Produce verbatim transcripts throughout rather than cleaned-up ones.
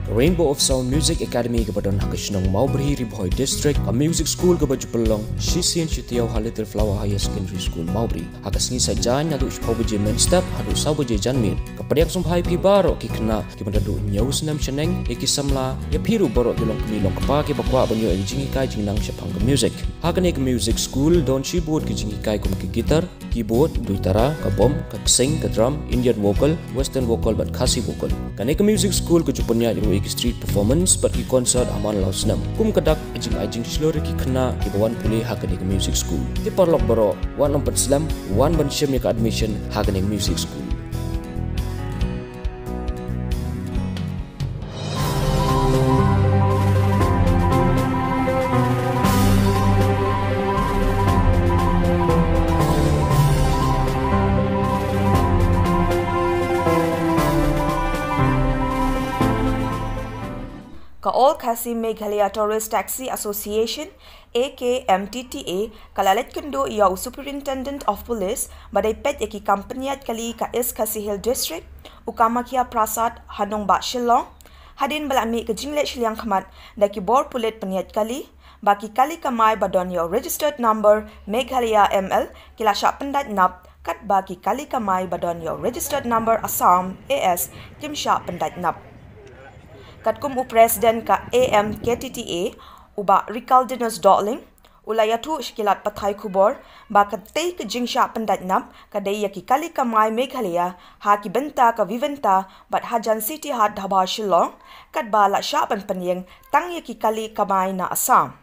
Ka Rainbow of Sound Music Academy kaba don ha ka shnong Mawbri, Ri Bhoi District, ka music school kaba ju pynlong shisien shi taïew ha Little Flower Higher Secondary School, Mawbri. Ha ka sngi Saitjaiñ naduh shiphew baje mynstep haduh saw baje janmiet. Ka pdiang sngewbha ïa phi baroh ki khynnah kiba naduh hynñiew snem shaneng, ïa ki samla, ïa phi ruh baroh ki longkmie longkpa kiba kwah ban ïoh ïa ka jinghikai jingnang shaphang ka music. Ha kane ka music school don shibun ki jinghikai kum ka guitar, keyboard, duitara, ka bom, ka ksing, ka drum, Indian vocal, western vocal bad Khasi vocal. Kane ka music school ka ju pynïaid ruh ïa ki street performance bad ki concert ha man la u snem. Kum ka dak ka jingai jingshlur ïa ki khynnah kiba wan pule ha kane ka music school. Te paralok baroh, wat nym pat slem, wan ban shim ïa ka admission ha kane ka music school. Ka All Khasi Meghalaya Tourist Taxi Association, A K M T T A, ka la leit kynduh ïa u Superintendent of Police ba dei peit ïa ki kam pynïaid kali ka East Khasi Hills District, u Kamakhya Prasad, ha nongbah Shillong, hadien ba la mih ka jingleit shiliang khmat da ki bor pulit pynïaid kali ba ki kali kamai ba don ïa u registered number Meghalaya M L ki la shah pyndait nap, katba ki kali kamai ba don ïa u registered number Assam A S kim shah pyndait nap. Katkum u President ka A M K T T A, u Bah Rikaldinus Dohling, u la ïathuh sha ki lad pathai khubor ba katei ka jingshah pyndait nap ka dei ïa ki kali kamai Meghalaya ha ki bynta ka Vivanta bad hajan City Haat Dhaba Shillong, katba la shah ban pynïeng tang ïa ki kali kamai na Assam.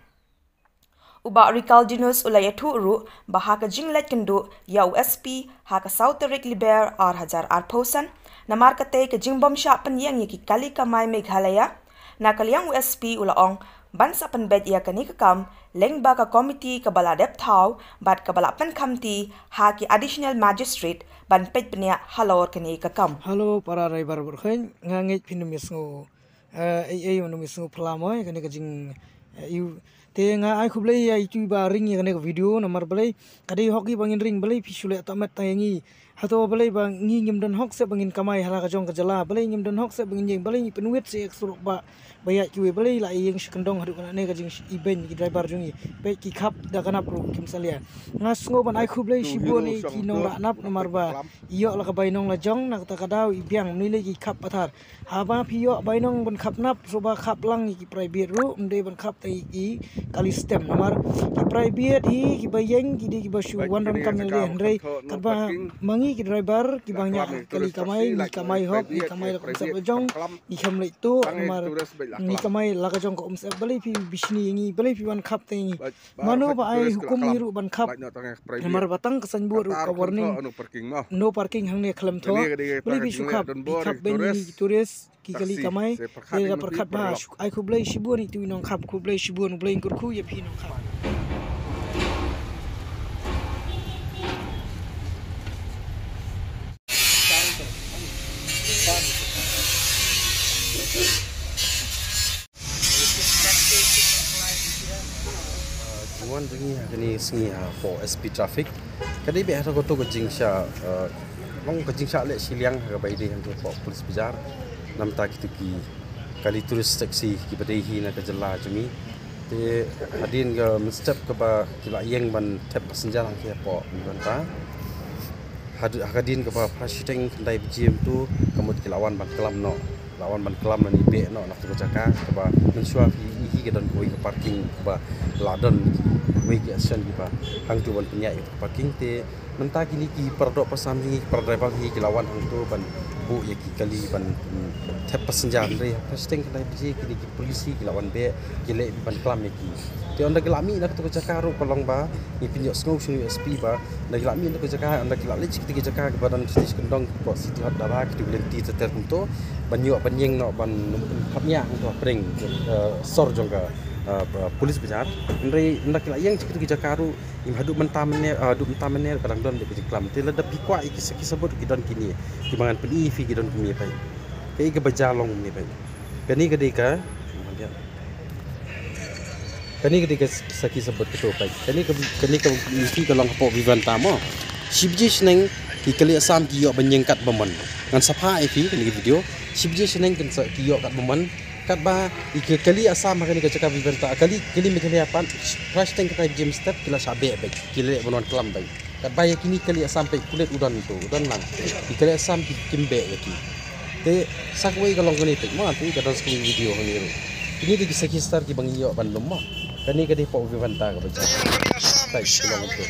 U Bah Rikaldinus u la ïathuh ruh ba ha ka jingleit kynduh ïa u S P ha ka saw tarik Lber ar hajar arphew san, namar katei ka jingbym shah pynïeng ïa ki kali kamai Meghalaya, na ka liang u S P u la ong ban sa pynbeit ïa kane ka kam lyngba ka komiti kaba la dep thaw bad kaba la pynkhamti ha ki Additional Magistrate ban peit bniah halor kane ka kam. Hello, para raibar bad kheiñ, nga ngeit phin ym ïasngew, eh, ei ei, ym ïasngew phylla mo ïa kane ka jing, eh, ïa u. Te nga ai khublei ïa itu ba ring ïa kane ka video, namar balei ka dei hok ïa ba ngin ring, balei phi shu leh tang met tang ïa ngi. Hato balei ba ngi ngim don hok seh ba ngin kamai ha la ka jong ka jylla, balei ngim don hok seh ba ngin ïeng, balei ngi pynwit seh ïa ka surok ba, ba ïaid kiwei, balei la ïeng shi kyndong haduh kane ka jingibeiñ ki driver jong ngi. Peit ki khap da ka nap ruh kim salia. Nga sngew ban ai khublei shibun ïa ki nongrah nap namar ba i ïoh la ka bainong la jong, na kata ka daw i biang, mynne lei ki khap pathar. Haba phi ïoh bainong ban khap nap, shuwa khap lang ïa ki private ruh, ym dei ban khap tang ïa ki kali stem, namar ki private hi kiba ïeng ki dei kiba shu wan donkam ne lei, hynrei katba ma ngi ki driver kiba ngi kali kamai, ngi kamai hok, ngi kamai la ka umsap la jong, ngi khlem leit tuh, namar ngi kamai la ka jong ka umsap, balei phi bishni ïa ngi, balei phi wan khap tang ïa ngi. Mano ba ai hukum ngi ruh ban khap, namar ba tang ka signboard ruh ka warning, no parking hangne khlem thoh. Balei phi shu khap, phi khap beiñ ïa ngi ki tourist, ki kali kamai. Te da pyrkhat bha, ai khublei shibun ïa itu i nongkhap, khublei shibun, U Blei un kyrkhu ïa phi nongkhap. Ah, jingwan jong ngi ha kane ka sngi hapoh S P Traffic ka dei beit hato kato ka jingshah, ah, long ka jingshah leh shiliang ha kaba ïadei hangto hapoh Police Bazar. Namar kito ki kali tourist taxi kiba dei hi na ka jylla jong ngi. Te hadien ka mynstep kaba ki la ïeng ban thep passenger hangto hapoh Vivanta. Had-, ha ka dien kaba phra shiteng khyndai baje mynta ka mut ki la wan ban klam noh. La wan ban klam lane beh noh na kata ka jaka kaba mynshuwa phi i hi ka don kawei ka parking kaba la don kiwei ki option kiba hangto ban pynïaid ïa ka parking. Te mynta kine ki para doh para sam hi, para driver hi ki la wan hangto ban buh ïa ki kali ban, mm, thep passenger, hynrei ha phra shiteng khyndai baje kine ki police hi ki la wan beh, ki leh ban klam ïa ki. Te ynda ki la mih na kata ka jaka ruh ka long ba ngi pynïohsngew sha u S P ba ynda ki la mih na ka jaka, ynda ki la leit sha kata ka jaka kaba don sha kyndong hapoh City Haat Dhaba, kito ki lynti ter ter kumto, ban ïoh ban ïeng noh ban khapngiah hangto hapdeng, eh, sor jong ka, eh, Police Bazar. Hynrei ynda ki la ïeng sha kata ka jaka ruh, ngim, haduh mynta mynne, eh, haduh mynta mynne ka dang don beit ka jingklam. Te lada phi kwah ïa ki sakhi sabut ki don kine, kiba ngan pyni ïa phi ki don kumne pat. Kaei kaba jia long kumne pat. Kane ka dei ka Kane ka dei ka sakhi sabut kato pat. Kane ka, kane ka ïa phi ka long hapoh Vivanta mo. Shi baje shaneng ki kali Assam ki ïoh ban ïeng katba mon. Ngan sa phah ïa phi kane ka video. Shi baje shaneng kin sa ki ïoh katba mon. Katba i ka kali Assam ha kane ka jaka ba i bynta, kali, kali Meghalaya pat, crash tank kata James Step ki la shah beh beit, ki la leh ban wan klam beit. Katba ïa kine kali Assam peit, pulit u don to, u don lang. I kali Assam ki, kim beh ïa ki. Te sa kawei ka long kane peit mo, te ka don sa kawei video hangne ruh. Kine dei ki sakhi star kiba ngi ïoh ban lum mo. Kane ka dei hapoh Vivanta kaba jia. Peit, ka long to.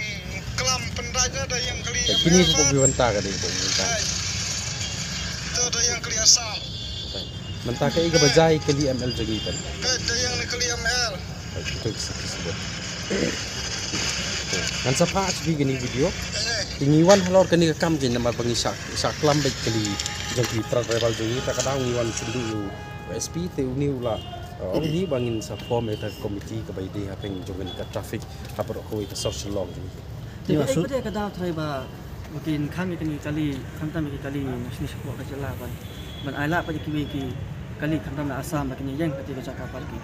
Peit, kine hapoh Vivanta ka dei hapoh Vivanta. Mynta kaei kaba jia i kali M L jong ngi peit. Ngan sa phah shuh kane video. Te ngi wan halor kane ka kam jong ngi namar ba ngi shah, shah klam beit kali jong ki para tribal jong ngi, ta ka daw ngi wan kynduh ïa u S P te une u la, uh, ong hi ba ngin sa form ïa ka committee kaba ïadei hapdeng jong kane ka traffic ha baroh kawei ka sor Shillong jong ngi. Te kaei pat ka daw trai ba kin khang ïa kane ka kali, khamtam ïa ka kali national sport ka jylla ban, ban ai lad pat ïa kiwei ki kali khamtam na Assam ba kin ïeng pat ïa ka jaka parking.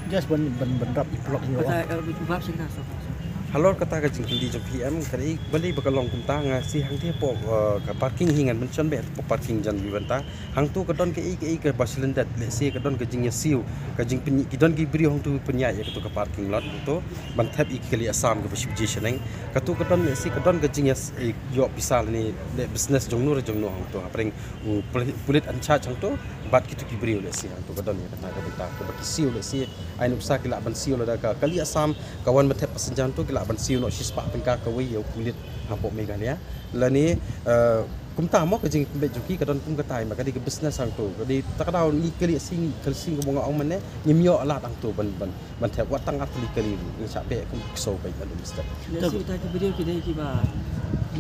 Just ban, ban, ban rap i block ïa. Kata, eh, rap sha kata, so, so. Halor kata ka jingkylli jong P M, ka dei balei ba ka long kumta, nga sngew hangtei hapoh, eh, ka parking hi ngan mention beit hapoh parking jan Vivanta. Hangto ka don kaei kaei kaba shlyndet, lehse ka don ka jingïasiew, ka jingpyn-, ki don ki briew hangto pynïaid ïa kato ka parking lot hangto ban thep ïa ki kali Assam kaba shibit shaneng. Kato ka don lehse ka don ka jingïas-, eh, ïoh pisa lane leh business jongno re jongno hangto. Hapdeng u puli-, pulit in charge hangto bad kito ki briew lehse hangto ka don ïa kata ka bynta kaba ki siew lehse ai nuksa ki lah ban siew lada ka kali Assam ka wan ban thep passenger hangto ki lah ban siew noh shispah tyngka kawei ïa u pulit hapoh Meghalaya. Lane, eh, kumta mo ka jingpynbeit jong ki ka don kum katai ma ka dei ka business hangto. Ka dei ta ka daw ngi kali sing, kali sing kaba nga ong mynne ngim ïoh lad hangto ban, ban, ban thep wat tang ar tylli kali ngi shah beh kum kso beit na dum step. Lehse kita ki briew ki dei kiba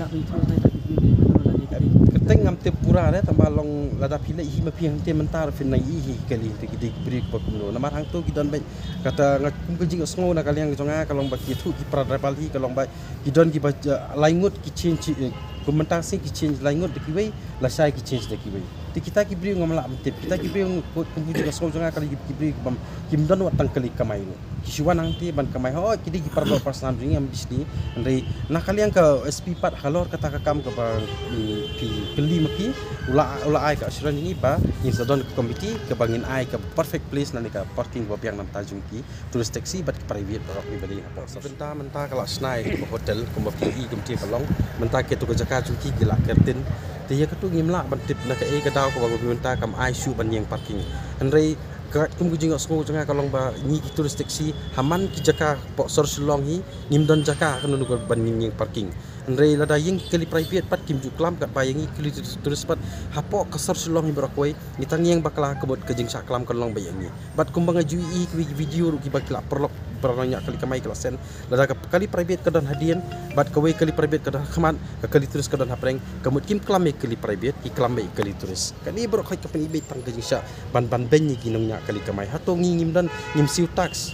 lah ban ïathuh kita ki briew ki dei kiba lah ki dei. Kyrteng ngam tip pura re tangba long lada phi leit hi ma phi hangtei mynta phin nang ïohi hi kali hangtei ki dei ki briew kiba kumno. Namar hangto ki don beit kata nga kum ka jingsngew na ka liang jong nga ka long ba ki ïathuh ki para tribal hi ka long ba ki don kiba, eh, lai ngut ki change, eh, kum mynta sngi ki change lai ngut da kiwei, lashai ki change da kiwei. Te kita ki briew ngam lah ban tip, kita ki briew kum, kum ka jingsngew jong nga ka dei ki briew kibym, kim don wat tang kali kamai ruh. Ki shu wan hangtei ban kamai, hooid ki dei ki para doh para snam jong ngi ngam dei shisha. Hynrei na ka liang ka S P pat halor kata ka kam kaba, mm, phi kylli ma ki, u la, u la ai ka assurance jong ngi ba ngin sa don ka committee kaba ngin ai ka perfect place lane ka parking ba biang na bynta jong ki tourist taxi bad ki private baroh kiba dei hapoh. Sa bynta mynta ka la shna ïa kaba hotel kumba phi i kumta ka long. Mynta kato ka jaka jong ki ki la ker tin. Te ïa kato ngim lah ban tip na kaei ka daw kaba mynta kam ai shuh ban ïeng parking. Hynrei kat kum ka jingsngew jong nga ka long ba ngi ki tourist taxi ha man ki jaka hapoh sor Shillong hi ngim don jaka kano kano ban ngin ïeng parking. Hynrei lada ïeng ki kali private pat kim ju klam katba ïeng ki kali tourist pat hapoh ka sor Shillong hi baroh kawei. Ngi tang ïeng bakla ka mut ka jingshah klam kan long ba ïa ngi. Bad kumba nga ju ïohi kiwei ki video ruh kiba ki la paralok para nongñiah kali kamai ki la send. Lada ka kali private ka don hadien bad kawei kali private ka don ha khmat, ka kali tourist ka don hapdeng, ka mut kim klam ïa kali private, ki klam ïa kali tourist. Kane baroh khoit ka pyni beit tang ka jingshah ban, ban beiñ ïa ki nongñiah kali kamai. Hato ngi ngim don, ngim siew tax.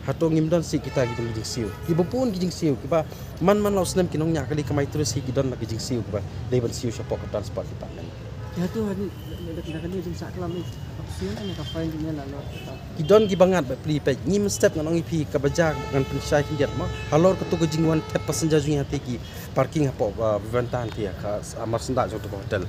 Hato ngim don seh kita ki don ki jingsiew. Kiba bun ki jingsiew, kiba man man la u snem ki nongñiah kali kamai tourist hi ki don la ki jingsiew kiba dei ban siew shapoh ka transport department. Ïa tu hadien da, da, da kane ka jingshah klam ni, ka siew ne ka fine ne la lo. Ki don kiba ngat ba pli peit. Ngi mynstep ngan ong ïa phi kaba jia ngan pynshai khyndiat mo. Halor kato ka jingwan thep passenger jong ngi hangtei ki parking hapoh, uh, Vivanta hangtei ka, uh, marsyndah jong kato ka hotel.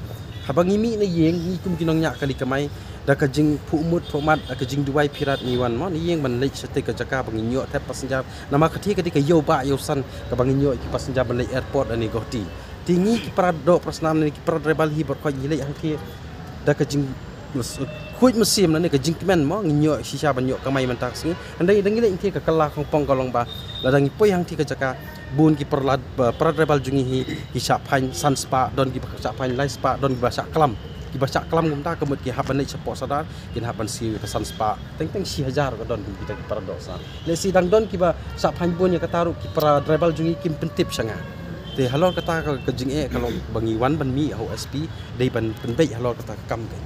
Haba ngi mih na ïing ngi kum ki nongñiah kali kamai da ka jingphuh mut phuh mat da ka jingduwai phirat ngi wan mo na ïing ban leit shatei ka jaka ba ngin ïoh thep passenger. Namar katei ka dei ka ïew bah ïew san kaba ngin ïoh ki passenger ban leit airport lane Guwahati. Te ngi ki para doh para snam ne ki para driver hi baroh khoit ngi leit hangtei da ka jing khuid mynsiem lane ka jingkmen mo ngin ïoh shisha ban ïoh kamai mynta ka sngi. Hynrei da ngi leit hangtei ka kylla khongpong ka long ba lada ngi poi hangtei ka jaka bun ki para lad, para driver jong ngi hi ki shah fine san spah, don kiba shah fine lai spah, don kiba shah klam. Kiba shah klam kumta ka mut ki hap ban leit shapoh Sadar kin hap ban siew ïa ka san spah. Teng teng shi hajar ka don kum kita ki para doh sa. Lehse dang don kiba shah fine bun ïa kata ruh ki para driver jong ngi kim pyntip sha nga. Te halor kata ka, ka jingeh ka long ba ngi wan ban mih ha u S P dei ban pynbeit halor kata ka kam ka.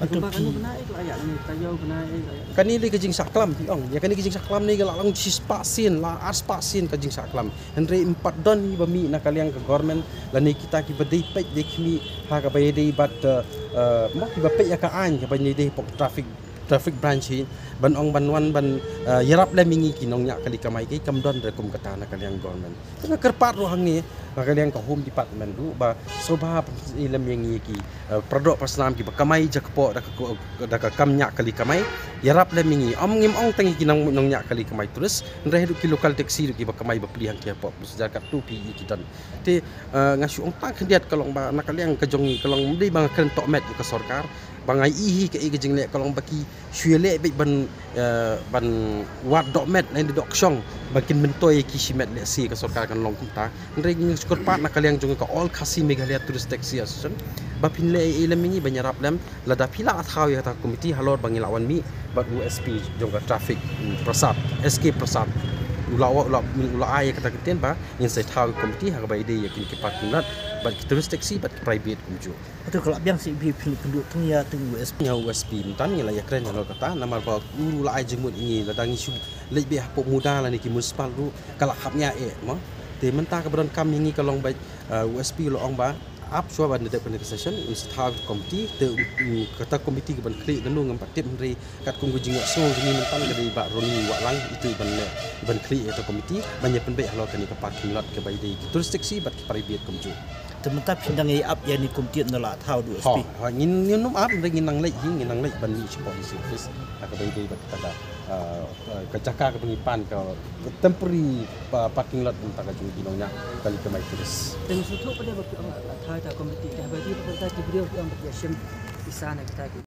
Kumba kane bnai ko aya ni tayo bnai. Kane le ka jingshah klam phi ong. Ïa kane ka jingshah klam ne ka la long shi spah sien la ar spah sien ka jingshah klam. Hynrei em pat don hi ba mih na ka liang ka government lane kita kiba dei peit dei khmih ha kaba ïadei bad, eh, mo kiba peit ïa ka aiñ kaba ïadei hapoh traffic Traffic branch hi ban ong ban wan ban, eh, ïarap lem ïa ngi ki nongñiah kali kamai ki kam don re kum kata na ka liang government. Te nga kyrpad ruh hangne na ka liang ka Home Department ruh ba sngewbha pyni lem ïa ngi ki, eh, paradoh parasnam kiba kamai jakpoh da ka ko-, da ka kam ñiah kali kamai. Ïarap lem ïa ngi, ym ngim ong tang ïa ki nong, nongñiah kali kamai tourist, hynrei ruh ki local taxi ruh kiba kamai bapli hangtei hapoh Bursajah katto phi ïa ki don. Te, eh, nga shu ong tang khyndiat ka long ba na ka liang ka jong ngi ka long ym dei ba nga kren tohmet ïa ka sorkar, ba nga ïohi kaei ka jingleh ka long ba ki shu ïaleh beit ban, eh, ban wad dohmet ne dohkshong ba kin myntoi ïa ki shimet, lehse ka sorkar kan long kumta. Hynrei ngi shu kyrpad na ka liang jong ka All Khasi Meghalaya Tourist Taxi Association ba phin leh ei lem ïa ngi ban ïarap lem, lada phi lah thaw ïa kata ka komiti halor ba ngi lah wan mih bad u S P jong ka traffic, mm, Prasad, S K Prasad. U la, u la, u la ai ïa kata ka ktien ba ngin sa thaw ïa ka komiti ha kaba ïadei ïa kine ki parking lot bad ki tourist taxi bad ki private kumjuh. Hato ka la biang sha phi, phin ïakynduh tang ïa tang U S P? Ïa U S P mynta ngi la ïakren halor kata, namar ba u ruh u la ai jingmut ïa ngi, lada ngi shu leit beit hapoh MUDA lane ki municipal ruh ka la khapngiah eh mo. Te mynta kaba donkam ïa ngi ka long ba, eh, U S P u la ong ba ap shuwa ban da dep kane ka session un sa thaw ïa ka komiti. Te, mm, kata ka komiti kaban khlieh lano ngam pat tip, hynrei katkum ka jingïohsngew jong ngi mynta ka dei Bah Ronnie Wahlang, itu iban leh, iban khlieh ïa kata ka komiti ban ïa pynbeit halor kane ka parking lot kaba ïadei ki tourist taxi bad ki private kumjuh. Te mynta phin dang ïa ap ïa kane ka komiti ne la thaw da u S P? Ho, ho, ngin, ngin nym ap, hynrei ngin nang leit hi, ngin nang leit ban mih shapoh D C office ha kaba ïadei bad kata ka, ah, ka jaka kaba ngi pan ka temporary pa-, parking lot mynta ka jong ki nongñiah kali kamai tourist. Te nga sngewthuh pat ba phi ong la thaw ïa kata ka komiti, te haba ïadei bad kata ki briew phi ong ba ki ïashim pisa na kita ki